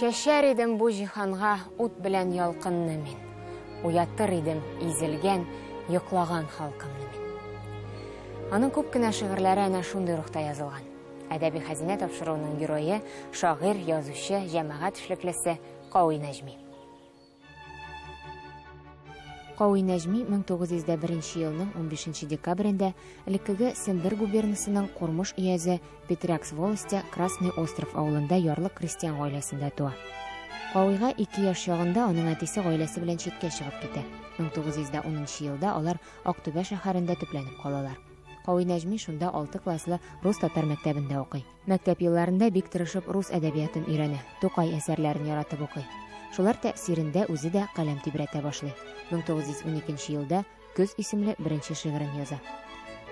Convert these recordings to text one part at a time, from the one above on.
Чәчәр идем бу җиһанга ут белән ялкынны мин. Уятыр идем изелгән, йоклаган халкымны мин. Аның күп кенә шигырьләре әнә шундый рухта язылган. Әдәби хәзинә тапшыруының герое, шагыйрь, язучы, җәмәгать эшлеклесе Кави Нәҗми. Кави Нәҗми 1901 елның 15 декабрендә элеккеге Сембер губернасының Курмыш өязе Петрякс волосте Красный Остров авылында ярлы крестьян гаиләсендә туа. Кавига 2 яшь чагында аның әтисе гаиләсе белән читкә чыгып китә. 1910 елда алар Актүбә шәһәрендә төпләнеп калалар. Кави Нәҗми шунда 6 класслы рус-татар мәктәбендә укый. Мәктәп елларында бик тырышып рус әдәбиятын өйрәнә, Тукай әсәрләрен яратып укый. Шулар тәэсирендә үзе дә каләм тибрәтә башлый. 1912 елда Көз исемле беренче шигырен яза.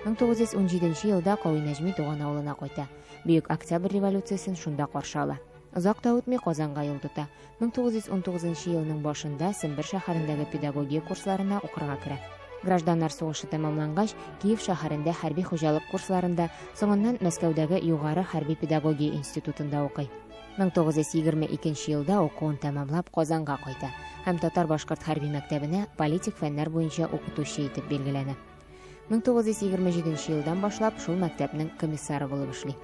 1917 елда Кави Нәҗми туган авылына кайта. Бөек Октябрь революциясен шунда каршы ала. Озак та үтми Казанга юл тота. 1919 елның башында Сембер шәһәрендәге педагогия курсларына укырга керә. Гражданнар сугышы тәмамлангач, Киев шәһәрендә хәрби хуҗалык курсларында, соңыннан Мәскәүдәге Югары хәрби педагогия институтында укый. 1922 елда укуын тәмамлап Казанга кайта һәм татар-башкорт хәрби мәктәбенә политик фәннәр буенча укытучы итеп билгеләнә. 1927 елдан башлап шул мәктәпнең комиссары булып эшли.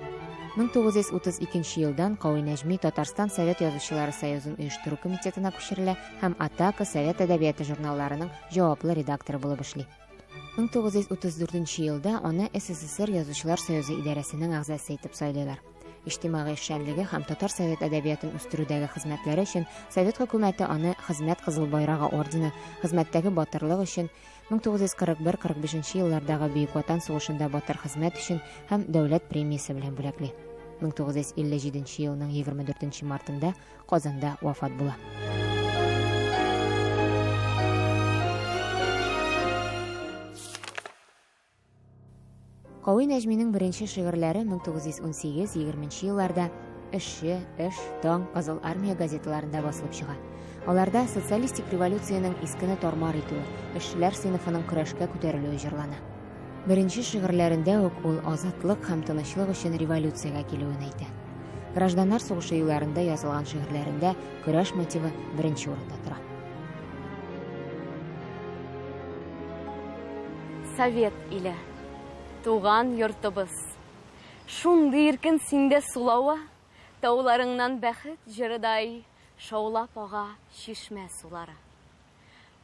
1932 елдан Кави Нәҗми Татарстан Совет язучылары союзын оештыру комитетына күчерелә һәм Атака совет әдәбияты журналларының җаваплы редакторы булып эшли. 1934 елда аны СССР Язучылар союзы идарәсенең әгъзасы итеп сайлыйлар. Иҗтимагый эшчәнлеге һәм татар совет әдәбиятын үстерүдәге хезмәтләре өчен Совет хөкүмәте аны Хезмәт Кызыл Байрагы ордены, Хезмәттәге батырлык өчен, 1941-45 еллардагы Бөек Ватан сугышында батыр хезмәт өчен һәм Дәүләт премиясе белән бүләкли. 1957 елның 24 мартында Казанда вафат була. Кави Нәҗминең беренче шигырьләре 1918-20 елларда Эшче, Эш, Таң, Кызыл Армия газеталарында басылып чыга. Аларда социалистик революциянең искене тормар итүе, эшчеләр сыйныфының көрәшкә күтәрелүе җырлана. Беренче шигырьләрендә үк ул азатлык һәм тынычлык өчен революциягә килүен әйтә. Гражданнар сугышы елларында язылган шигырьләрендә көрәш мотивы беренче урында тора. Совет иле, туган йортыбыз. Шундый иркен синдә сулавы, тауларыңнан бәхет җырыдай шаулап ага чишмә сулары.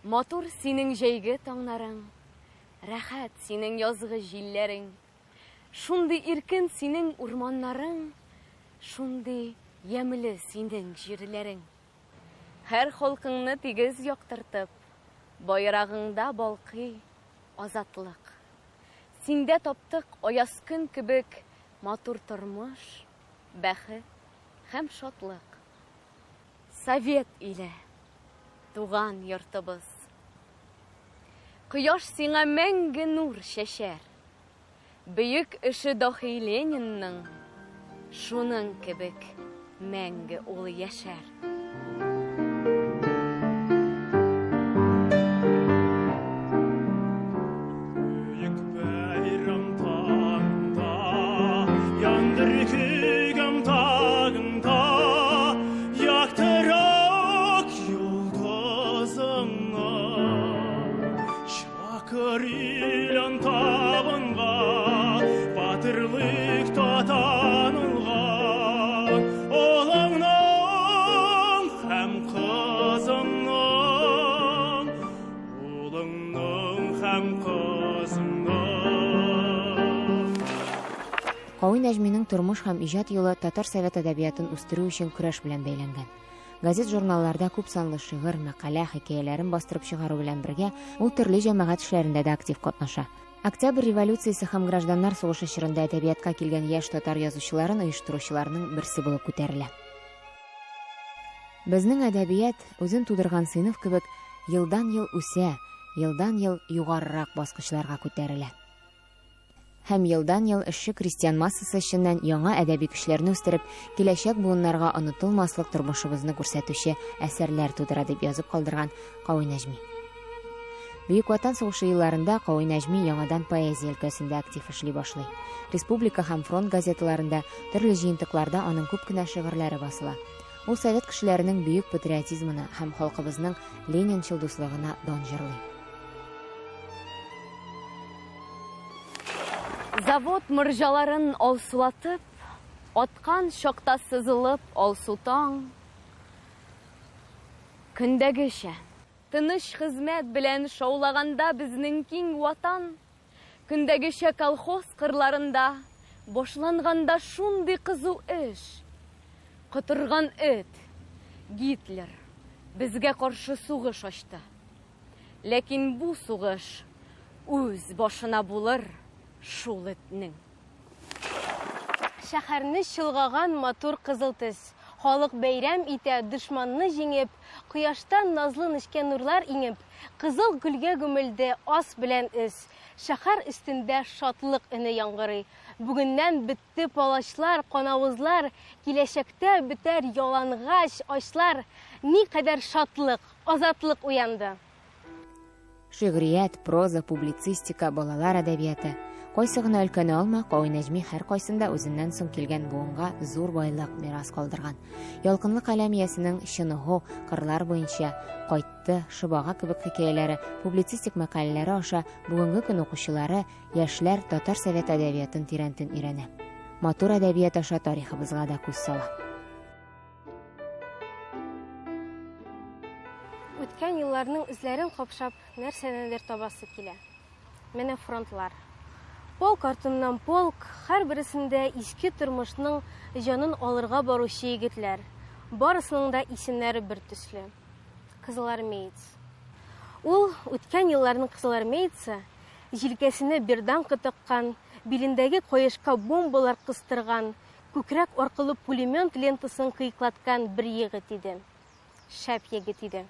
Матур синең җәйге таңнарың, рәхәт синең язгы җилләрең. Шундый иркен синең урманнарың, шундый ямьле синең җирләрең. Һәр халкыңны тигез яктыртып, Байрагыңда балкый азатлык. Синдә таптык аяз көн кебек Матур тормыш, бәхет һәм шатлык. Совет иле, туган йортыбыз. Кояш сиңа мәңге нур чәчәр. Бөек эше даһи Ленинның, Шуның кебек мәңге ул яшәр. Бөек бәйрәм таңында, Яндыр көйгән тагында, Яктырак йолдызыңны. Чакыр илен табынга, Батырлыкта танылган Улыңның һәм кызыңның, Улыңның һәм кызыңның. Кави Нәҗминең тормыш һәм иҗат юлы татар совет әдәбиятын үстерү өчен көрәш белән бәйләнгән. Газет-журналларда күпсанлы шигырь, мәкалә, хикәяләрен бастырып чыгару белән бергә, ул төрле җәмәгать эшләрендә дә актив катнаша. Октябрь революциясе һәм гражданнар сугышы чорында әдәбиятка килгән яшь татар язучыларын оештыручыларның берсе булып күтәрелә. Безнең әдәбият, үзен тудырган сыйныф кебек, елдан-ел үсә, елдан-ел югарырак баскычларга күтәрелә. Һәм елдан-ел эшче-крестьян массасы эченнән яңа әдәби көчләрне үстереп, киләчәк буыннарга онытылмаслык тормышыбызны күрсәтүче әсәрләр тудыра, дип язып калдырган Кави Нәҗми. Бөек Ватан сугышы елларында Кави Нәҗми яңадан поэзия өлкәсендә актив эшли башлый. Республика һәм фронт газеталарында, төрле җыентыкларда аның күп кенә шигырьләре басыла. Ул совет кешеләренең бөек патриотизмына һәм халкыбызның ленинчыл дуслыгына дан җырлый. Завод морҗаларын алсулатып, аткан чакта сызылып алсу таң. Көндәгечә, тыныч хезмәт белән шаулаганда безнең киң ватан, көндәгечә колхоз кырларында башланганда шундый кызу эш. Котырган эт, Гитлер, безгә каршы сугыш ачты. Ләкин бу сугыш үз башына булыр шул этнең. Шәһәрне чолгаган матур кызыл төс. Халык бәйрәм итә, дошманны җиңеп, кояштан назлы нечкә нурлар иңеп, кызыл гөлгә күмелде ас белән өс. Шәһәр өстендә шатлык өне яңгырый. Бүгеннән бетте палачлар, канавызлар, киләчәктә бетәр ялангач ачлар. Никадәр шатлык, азатлык уянды. Шигърият, проза, публицистика, балалар әдәбияты. Кайсы гына өлкәне алма, Кави Нәҗми һәркайсында үзеннән соң килгән буынга зур байлык, мирас калдырган. Ялкынлы каләм иясенең Чыныгу, Кырлар буенча, Кайтты, Шобага кебек хикәяләре, публицистик мәкаләләре аша бүгенге көн укучылары, яшьләр татар совет әдәбиятын тирәнтен өйрәнә. Матур әдәбият аша тарихыбызга да күз сала. Үткән елларның эзләрен капшап, нәрсәнедер табасы килә. Менә фронтлар. Полк артыннан полк, һәрбересендә иске тормышның җанын алырга баручы егетләр. Барысының да исемнәре бер төсле. Кызылармеец. Ул үткән елларның кызылармеецы, җилкәсенә берданка таккан, билендәге каешка бомбалар кыстырган, күкрәк аркылы пулемет лентасын кыеклаткан бер егет иде. Шәп егет иде.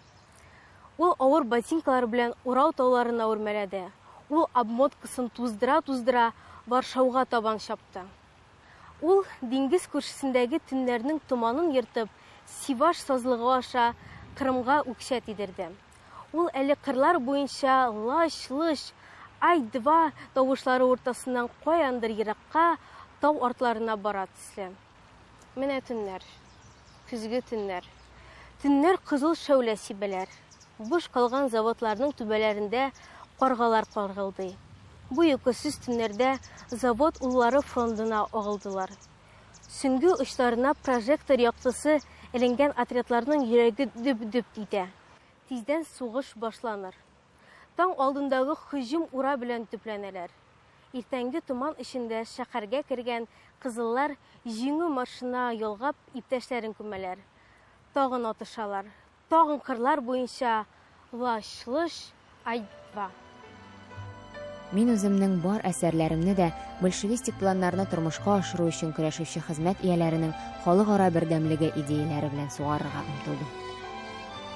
Ул авыр ботинкалар белән Урал тауларына үрмәләде. Ул обмоткасын туздыра-туздыра Варшауга табан чапты. Ул диңгез күршесендәге төннәрнең томанын ертып, Сиваш сазлыгы аша Кырымга үкчә тидерде. Ул әле кырлар буенча лач-лыч, ай-два тавышлары уртасыннан каяндыр еракка, тау артларына бара төсле. Менә төннәр. Көзге төннәр. Төннәр кызыл шәүлә сибәләр. Буш калган заводларның түбәләрендә каргалар каргылдый. Бу йокысыз төннәрдә завод уллары фронтына агылдылар. Сөңге очларына прожектор яктысы эленгән отрядларның йөрәге дөп-дөп итә. Тиздән сугыш башланыр. Таң алдындагы һөҗүм ура белән төпләнәләр. Иртәнге томан эчендә шәһәргә кергән кызыллар җиңү маршына ялгап иптәшләрен күмәләр. Тагын атышалар. Тагын кырлар буенча лач-лыч, ай-два. Мин үземнең бар әсәрләремне дә большевистик планнарны тормышка ашыру өчен көрәшүче хезмәт ияләренең халыкара бердәмлеге идеяләре белән сугарырга омтылдым.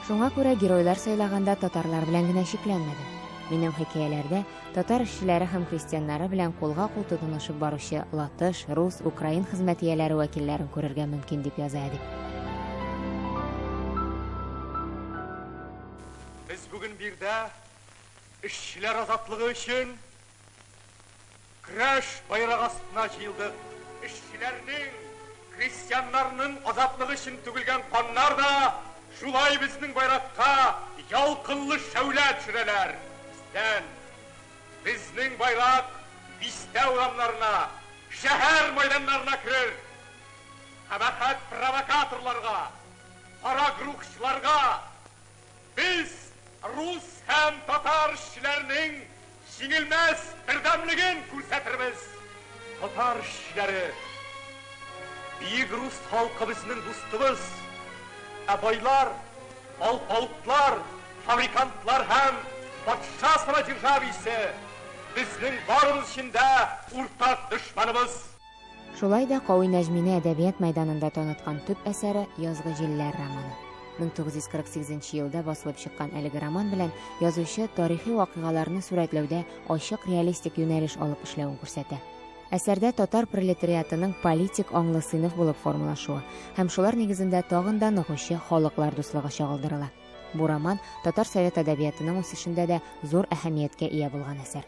Шуңа күрә геройлар сайлаганда татарлар белән генә чикләнмәдем. Минем хикәяләрдә татар эшчеләре һәм крестьяннары белән кулга-кул тотынышып баручы латыш, рус, украин хезмәт ияләре вәкилләрен күрергә мөмкин, дип яза әдип. Без бүген биредә эшчеләр азатлыгы өчен көрәш байрагы астына җыелдык. Эшчеләрнең, крестьяннарның азатлыгы өчен түгелгән каннар да шулай безнең байракка ялкынлы шәүлә төшерәләр. Тиздән безнең байрак бистә урамнарына, шәһәр мәйданнарына керер. Кабахәт провокаторларга, кара грухчыларга без рус һәм татар эшчеләренең җиңелмәс бердәмлеген күрсәтербез. Татар эшчеләре, бөек рус халкы безнең дустыбыз. Ә байлар, алпавытлар, фабрикантлар һәм патша самодержавиесе безнең барыбыз өчен дә уртак дошманыбыз. Шулай да Кави Нәҗмине әдәбият мәйданында таныткан төп әсәре Язгы җилләр романы. 1948 елда басылып чыккан әлеге роман белән язучы тарихи вакыйгаларны сурәтләүдә ачык реалистик юнәлеш алып эшләвен күрсәтә. Әсәрдә татар пролетариатының политик аңлы сыйныф булып формалашуы һәм шулар нигезендә тагын да ныгучы халыклар дуслыгы чагылдырыла. Бу роман татар совет әдәбиятының үсешендә дә зур әһәмияткә ия булган әсәр.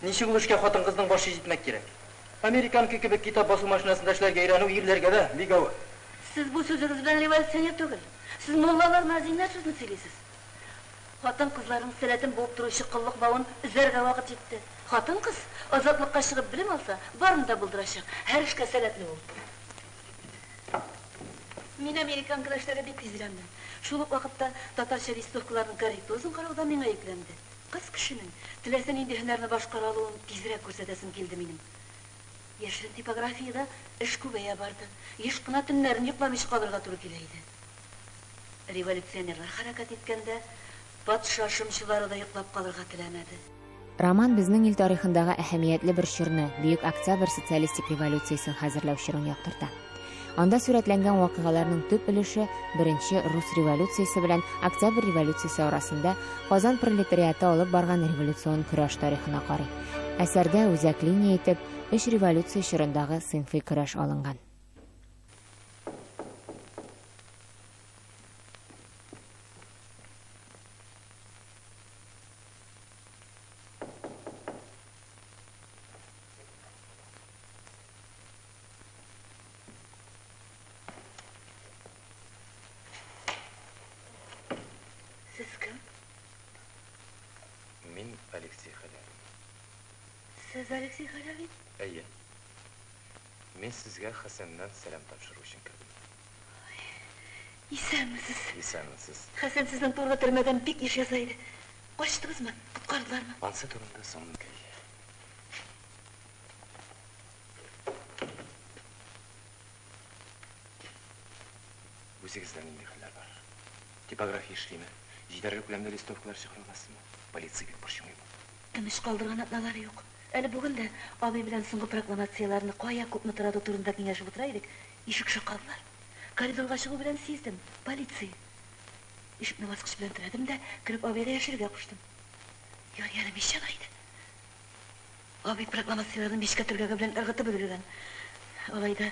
Ничек ул эшкә хатын-кызның башы җитмәк кирәк? Американка кебек китап басу машинасында эшләргә өйрәнү ирләргә дә бик авыр. Сез бу сүзегез белән революционер түгел. Сез муллалар, мәзиннәр сүзен сөйлисез. Хатын-кызларның сәләтен буып торучы коллык бавын өзәргә вакыт җитте. Хатын-кыз азатлыкка чыгып белем алса, барын да булдырачак. Һәр эшкә сәләтле ул. Мин американкада эшләргә бик тиз өйрәндем. Шул ук вакытта татарча листовкаларның корректурасын карау да миңа йөкләнде. Кыз кешенең теләсә нинди һөнәрне башкара алуын тизрәк күрсәтәсем килде минем. Яшерен типографиядә эш күбәя барды. Еш кына төннәрен йокламыйча калырга туры килә иде. Революционерлар хәрәкәт иткәндә, патша шымчылары да йоклап калырга теләмәде. Роман безнең ил тарихындагы әһәмиятле бер чорны, Бөек Октябрь социалистик революциясен хәзерләү чорын яктырта. Анда сурәтләнгән вакыйгаларның төп өлеше Беренче рус революциясе белән Октябрь революциясе арасында Казан пролетариаты алып барган революцион көрәш тарихына карый. Әсәрдә үзәк линия итеп өч революция чорындагы сыйнфый көрәш алынган. Сез кем? Мин Алексей Халявин. Сез Алексей Халявин? Әйе. Мин сезгә Хәсәннән сәлам тапшыру өчен кердем. Исәнмесез. Исәнмесез. Хәсән сезнең турыда төрмәдән бик еш яза иде. Качтыгызмы? Коткардылармы? Ансы турында соң Үзегездә нинди хәлләр бар? Типография эшлиме? Җитәрлек күләмдә листовкалар чыгара аласызмы? Полиция бик борчымыймы? Тыныч калдырган атналар юк. Әле бүген дә абый белән соңгы прокламацияләрне кая күпме тарату турында киңәшеп утыра идек, ишек шакыдылар. Коридорга чыгу белән сиздем, полиция. Ишекне баскыч белән терәдем дә, кереп абыйга яшерергә куштым. Ярый әле мич яна иде. Абый прокламацияләрне мичкә төргәге белән ыргытып өлгергән. Алай да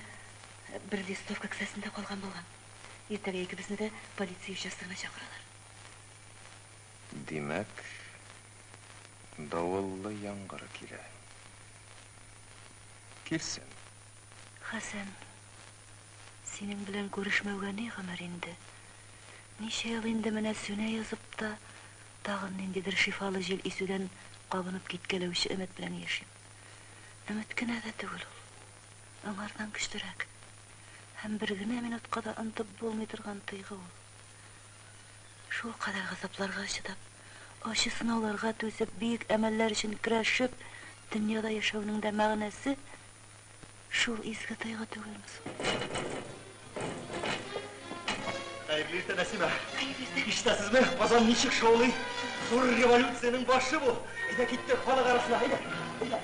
бер листовка кесәсендә калган булган. Иртәгә икебезне дә полиция участогына чакыралар. Димәк, давыллы яңгыр килә. Килсен. Хәсән, синең белән күрешмәүгә ни гомер инде? Ничә ел инде менә сүнә язып та, тагын ниндидер шифалы җил исүдән кабынып киткәләүче өмет белән яшим. Өмет кенә дә түгел ул. Аңардан көчлерәк. Һәм бер генә минутка да онытып булмый торган тойгы ул. Шул кадәр газапларга чыдап, ачы сынауларга түзеп, бөек әмәлләр өчен көрәшеп, дөньяда яшәүнең дә мәгънәсе шул изге тойгы түгелме соң? Хәерле иртә, Нәсимә. Ишетәсезме? Казан ничек шаулый? Зур революциянең башы бу. Әйдә киттек халык арасына, әйдә. Әйдә.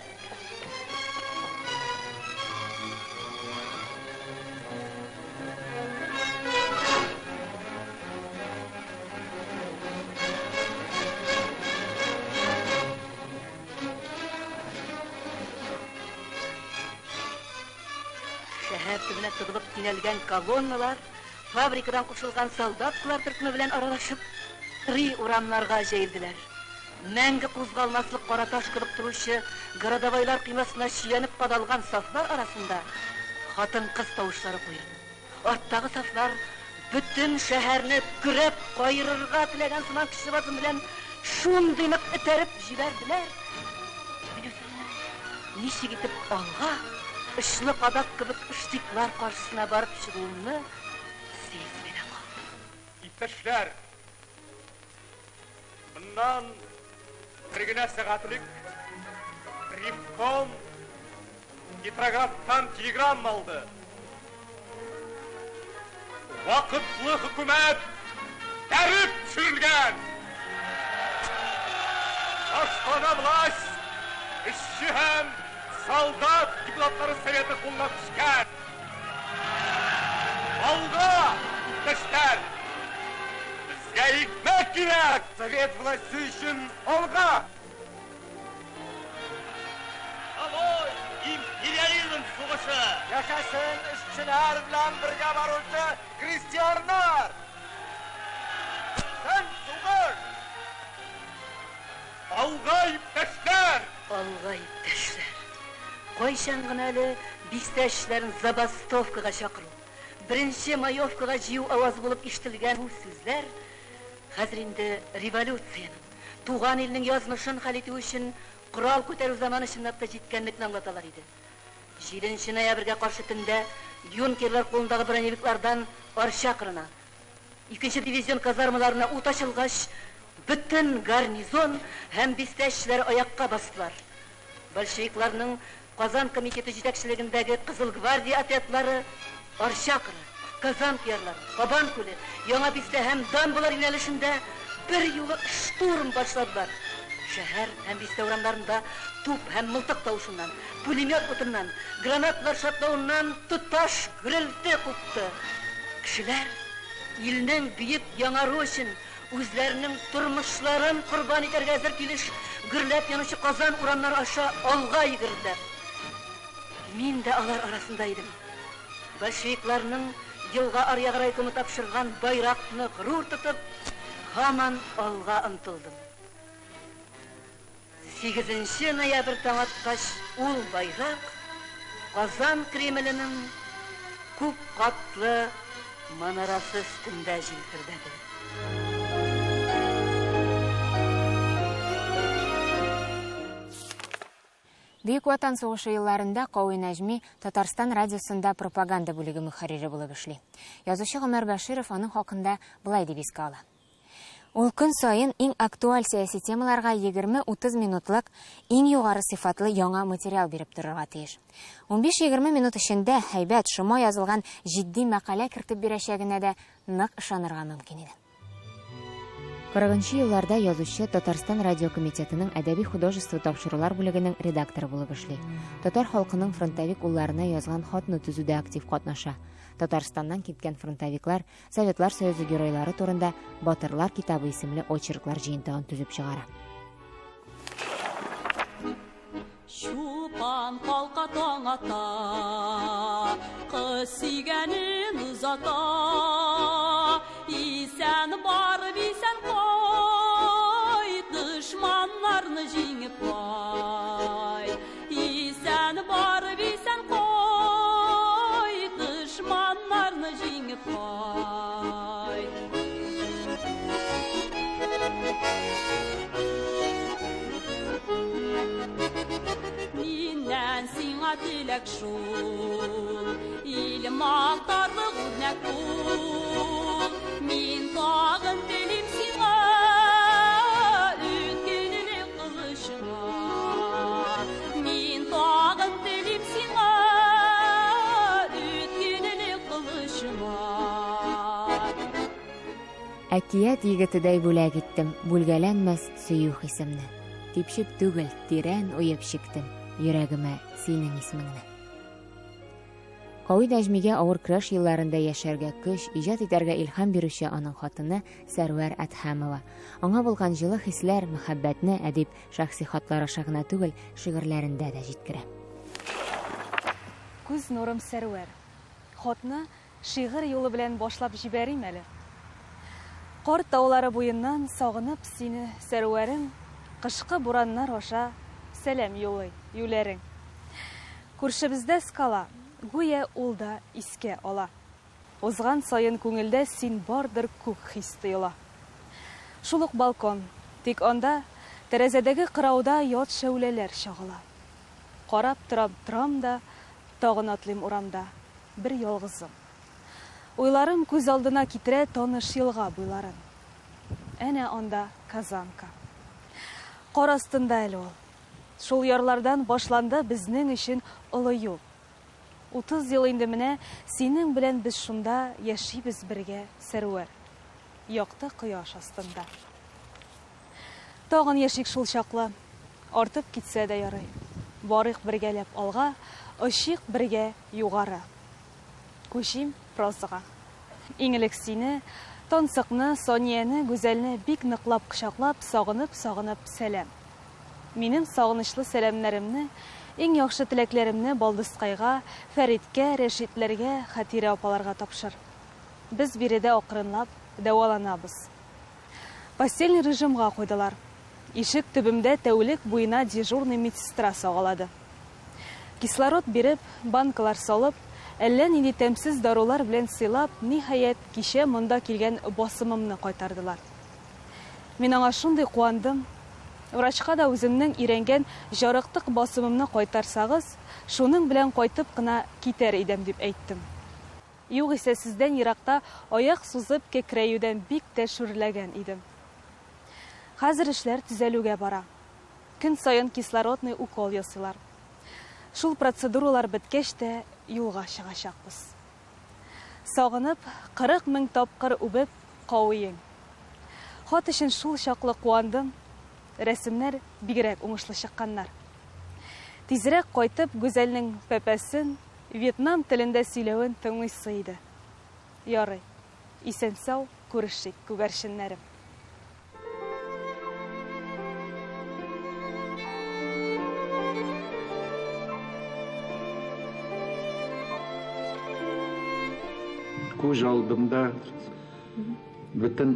Шәһәр төбенә тыгылып төйнәлгән колонналар, фабрикадан кушылган солдаткалар төркеме белән аралашып, три урамнарга җәелделәр. Мәңге кузгалмаслык кара таш кебек торучы городовойлар коймасына сөйләнеп кадалган сафлар арасында хатын-кыз тавышлары куерды. Арттагы сафлар бөтен шәһәрне көрәп каерырга теләгән сыман көчле басым белән шундый нык этәреп җибәрделәр. Мин үземне ничек итеп алга, очлы кадак кебек штыклар каршысына барып чыгуымны сизми дә калдым. Иптәшләр, моннан бер генә сәгать элек Ревком Петроградтан телеграмма алды. Вакытлы хөкүмәт бәреп төшерелгән. Башлана власть эшче һәм солдат депутатлары советы кулына төшкән. Алга, иптәшләр! Безгә икмәк кирәк! Совет власте өчен алга! Долой империализм сугышы! Яшәсен эшчеләр белән бергә баручы крестьяннар! Син сугыш! Алга, иптәшләр! Алга, иптәшләр! Кайчан гына әле бистә эшчеләрен забастовкага чакыру, беренче маевкага җыю авазы булып ишетелгән бу сүзләр хәзер инде революциянең, туган илнең язмышын хәл итү өчен корал күтәрү заманы чынлап та җиткәнлекне аңлаталар иде. Җиденче ноябрьгә каршы төндә юнкерлар кулындагы броневиклардан Арча кырына, икенче дивизион казармаларына ут ачылгач, бөтен гарнизон һәм бистә эшчеләре аякка бастылар. Большевикларның Казан комитеты җитәкчелегендәге Кызыл гвардия отрядлары Арча кыры, Казанка ярлары, Кабан күле, Яңа бистә һәм дамбалар юнәлешендә берьюлы штурм башладылар. Шәһәр һәм бистә урамнарында туп һәм мылтык тавышыннан, пулемет утыннан, гранаталар шартлавыннан тоташ гөрелте купты. Кешеләр илнең бөек яңаруы өчен үзләренең тормышларын корбан итәргә әзер килеш гөрләп янучы Казан урамнары аша алга йөгерделәр. Мин дә алар арасында идем. Большевикларның Елга аръягы райкомы тапшырган байракны горур тотып, һаман алга омтылдым. Сигезенче ноябрь таң аткач, ул байрак Казан Кремленең күп катлы манарасы өстендә җилфердәде. Бөек Ватан сугышы елларында Кави Нәҗми Татарстан радиосында пропаганда бүлеге мөхәррире булып эшли. Язучы Гомәр Бәширов аның хакында болай дип искә ала. Ул көн саен иң актуаль сәяси темаларга 20-30 минутлык иң югары сыйфатлы яңа материал биреп торырга тиеш. 15-20 минут эчендә һәйбәт, шома язылган җитди мәкалә кертеп бирәчәгенә дә нык ышанырга мөмкин иде. Кырыгынчы елларда язучы Татарстан радиокомитетының әдәби-художество тапшырулар бүлегенең редакторы булып эшли. Татар халкының фронтовик улларына язган хатны төзүдә актив катнаша. Татарстаннан киткән фронтовиклар Советлар Союзы геройлары турында Батырлар китабы исемле очерклар җыентыгын төзеп чыгара. Чулпан калка таң ата, кыз сөйгәнен озата. Исән барып, исән кайт, дошманнарны җиңеп кайт. Исән барып, исән кайт, дошманнарны җиңеп кайт. Миннән сиңа теләк шул, ил мактарлык үрнәк бул. Мин тагын телим сиңа, үткенлек кылычыңа. Мин тагын телим сиңа, үткенлек кылычыңа. Әкият егетедәй бүләк иттем бүлгәләнмәс сөю хисемне. Типчеп түгел, тирән уеп чиктем йөрәгемә синең исмеңне. Кави Нәҗмигә авыр көрәш елларында яшәргә көч, иҗат итәргә илһам бирүче аның хатыны Сәрвәр Әдһәмова. Аңа булган җылы хисләр, мәхәббәтне әдип шәхси хатлар аша гына түгел, шигырьләрендә дә җиткерә. Күз нурым Сәрвәр. Хатны шигырь юлы белән башлап җибәрим әле. Кар таулары буеннан сагынып сине, Сәрвәрем, кышкы бураннар аша сәлам юлый, юләрең. Күршебездә скала, гүя ул да искә ала. Узган саен күңелдә син бардыр күк хис тоела. Шул ук балкон, тик анда тәрәзәдәге кырауда ят шәүләләр чагыла. Карап торам, торам да, тагын атлыйм урамда, бер ялгызым. Уйларым күз алдына китерә таныш елга буйларын. Әнә анда Казанка. Кар астында әле ул. Шул ярлардан башланды безнең өчен олы юл. 30 ел инде менә синең белән без шунда яшибез бергә, Сәрвәр. Якты кояш астында. Тагын яшик шул чаклы. Артып китсә дә ярый. Барыйк бергәләп алга, очыйк бергә югары. Күчим прозага. Иң элек сине, Тансыкны, Санияне, Гүзәлне бик ныклап кочаклап, сагынып-сагынып сәлам. Минем сагынычлы сәламнәремне, иң яхшы теләкләремне Балдызкайга, Фәриткә, Рәшитләргә, Хәтирә апаларга тапшыр. Без биредә акрынлап дәваланабыз. Постельный режимга куйдылар. Ишек төбемдә тәүлек буена дежурный медсестра сагалады. Кислород биреп, банкалар салып, Әллә нинди тәмсез дарулар белән сыйлап, ниһаять, кичә монда килгән басымымны кайтардылар. Мин аңа шундый куандым. Врачка да үземнең өйрәнгән җарыктык басымымны кайтарсагыз, шуның белән кайтып кына китәр идем, дип әйттем. Югыйсә сездән еракта аяк сузып кәкрәюдән бик тә шүрләгән идем. Хәзер эшләр төзәлүгә бара. Көн саен кислородный укол ясыйлар. Шул процедуралар беткәч тә юлга чыгачакбыз. Сагынып, 40 мең тапкыр үбеп, кавыең. Хат өчен шул чаклы куандым, рәсемнәр бигрәк уңышлы чыкканнар. Тизрәк кайтып, Гүзәлнең пәпәсен, вьетнам телендә сөйләвен тыңлыйсы иде. Ярый, исән-сау күрешик, күгәрченнәрем. Күз алдымда бөтен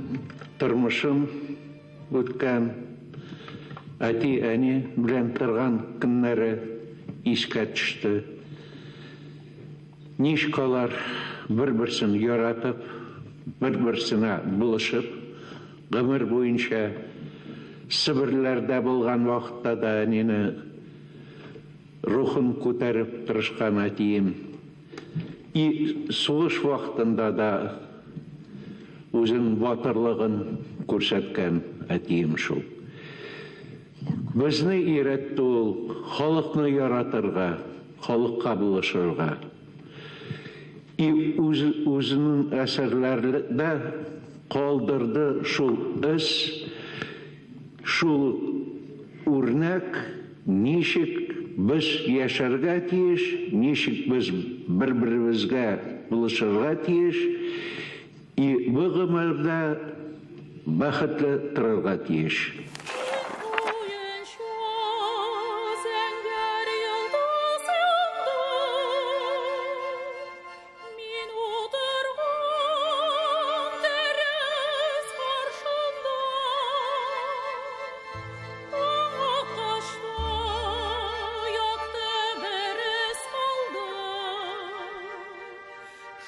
тормышым үткән, әти-әни белән торган көннәре искә төште. Ничек алар бер-берсен яратып, бер-берсенә булышып, гомер буенча Себерләрдә булган вакытта да әнине рухын күтәреп тырышкан әтием. И сугыш вакытында да үзен батырлыгын күрсәткән әтием шул. Безне өйрәтте ул халыкны яратырга, халыкка булышырга. И үз, үзенең әсәрләрендә калдырды шул эз, шул үрнәк, ничек без яшәргә тиеш, ничек без бер-беребезгә булышырга тиеш, И бу гомердә бәхетле торырга тиеш.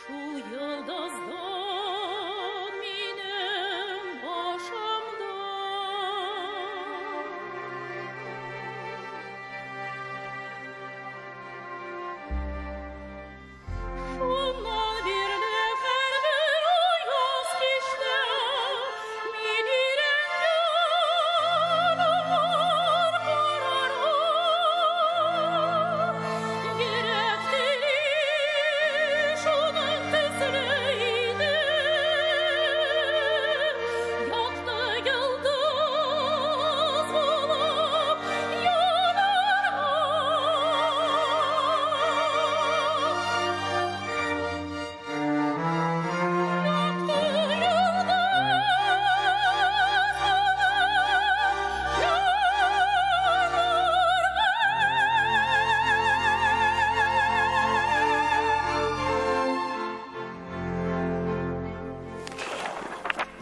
Шул йолдыздан минем башымда. Шуннан бирле һәрбер аяз кичтә мин өйрәнгән аңар карарга. Йөрәк тели шуның төсле иде. Якты йолдыз булып янарга. Якты йолдыз булып янарга.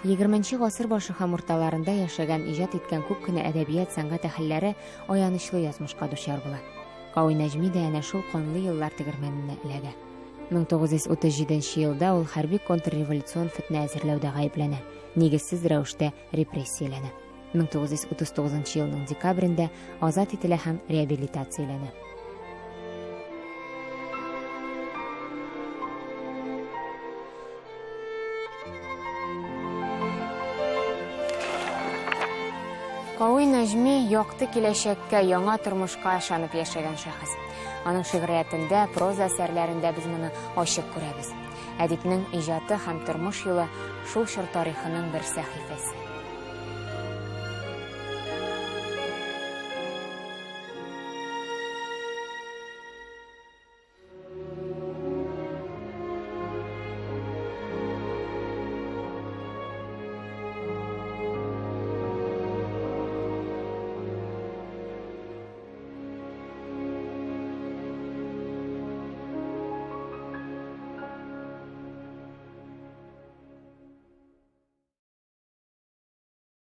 Егерменче гасыр башы һәм урталарында яшәгән, иҗат иткән күп кенә әдәбият, сәнгать әһелләре аянычлы язмышка дучар була. Кави Нәҗми дә әнә шул канлы еллар тегермәненә эләгә. 1937 елда ул хәрби контрреволюцион фетнә әзерләүдә гаепләнә, нигезсез рәвештә репрессияләнә. 1939 елның декабрендә азат ителә һәм реабилитацияләнә. Кави Нәҗми якты киләчәккә, яңа тормышка ышанып яшәгән шәхес. Аның шигъриятендә, проза әсәрләрендә без моны ачык күрәбез. Әдипнең иҗаты һәм тормыш юлы шул чор тарихының бер сәхифәсе.